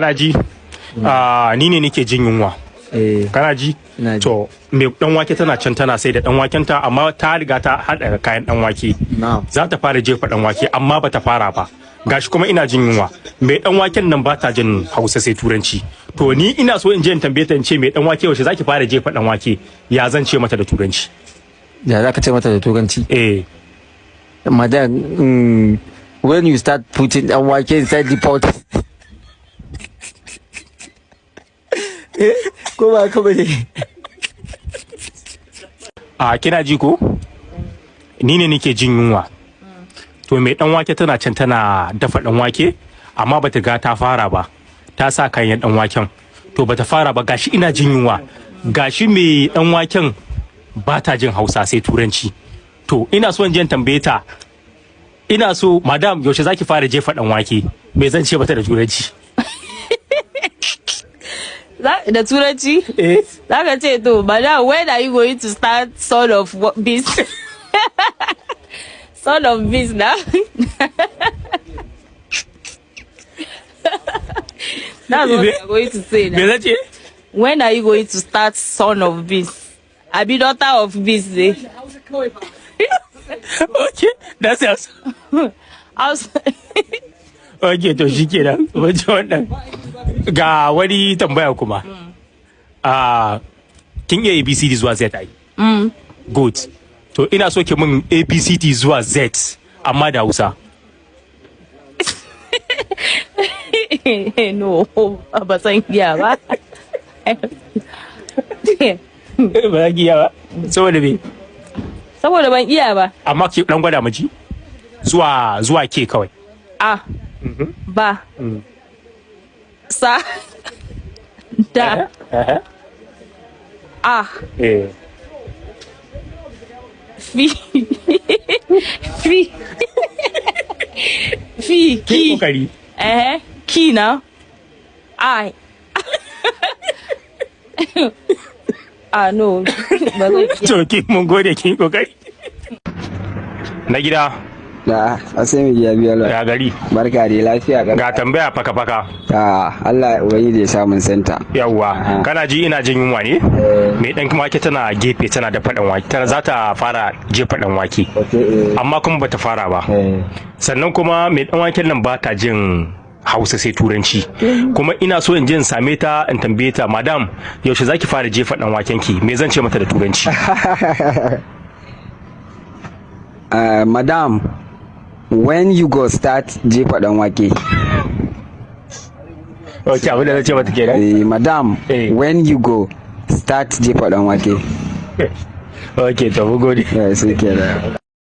Kana ji? Ah, ni ne nake jin yunwa. Eh. Kana ji? Ina ji. To, mai dan wake tana can tana sai da dan waken ta, amma ta riga ta haɗa kayan dan wake. Na'am. Za ta fara jefa dan wake, amma bata fara ba. Gashi kuma ina jin yunwa. Mai dan waken nan ba ta jin Hausa sai Turanci. To, ni ina so in je in tambaye ta, in ce, "Mai dan wake, yaushe zaki fara jefa dan wake?" Ya zan ce mata da Turanci? Ya za ka ce mata da Turanci? Eh. Madam, when you start putting dan wake inside the pot. Eh, ko ba ka bane? A kina ji ko? Ni ne nake jin yunwa. To, mai dan wake tana can tana dafa dan wake, amma bata ga ta fara ba. Ta sa kayan dan waken. To, bata fara ba, gashi ina jin yunwa. Gashi mai dan waken ba ta jin Hausa sai Turanci. To, ina so in je in tambaye ta. Ina so, "Madam, yaushe zaki fara jefa dan wake?" Me zan ce mata da Turanci? Da Turanci? Eh. Za ka ce to, "Madam, when are you going to start son of what beast? Son of beast na." That's what you are going to say Me now. zan ce? When are you going to start son of beast? Abi daughter of beast eh? Okay, that's it. Ok, to shi kenan, wajen wannan. Ga wani tambaya kuma. Ah, kin iya ABCD zuwa Z ai? Good. To, ina so ki min ABCD zuwa Z, amma da Hausa. No, ba san iya ba. Ba za ki iya ba? Saboda me? Saboda ban iya ba. Amma ki dan gwada mu ji. Zuwa K kawai. A. Ba. Sa. Da. A. Eh. Fi. Fi. Fi. Ki Ki. kokari. Eh. Ki na. I. Ah, no. Ba zan iya. To, ki mun gode, ki kokari. Na gida. Da sai mu biya biya. Ya gari? Barka dai, lafiya ga. Ga tambaya faka faka. Ta Allah ubangiji ya sa mun santa. Yawwa, kana ji, ina jin yunwa ne? Eh. Mai dan wake tana gefe tana dafa dan wake, tana za ta fara jefa dan wake. Okay, eh. Amma kuma bata fara ba. Eh. Sannan kuma mai dan waken nan ba ta jin Hausa sai Turanci. Kuma ina so in je in same ta in tambaye ta, "Madam, yaushe zaki fara jefa dan waken ki?" Me zan ce mata da Turanci? Madam, when you go start jefa dan wake? Okay, abin da zan ce mata kenan. Eh, madam, Eh. when you go start jefa dan wake? Okay, to mun gode. Eh, sai kenan.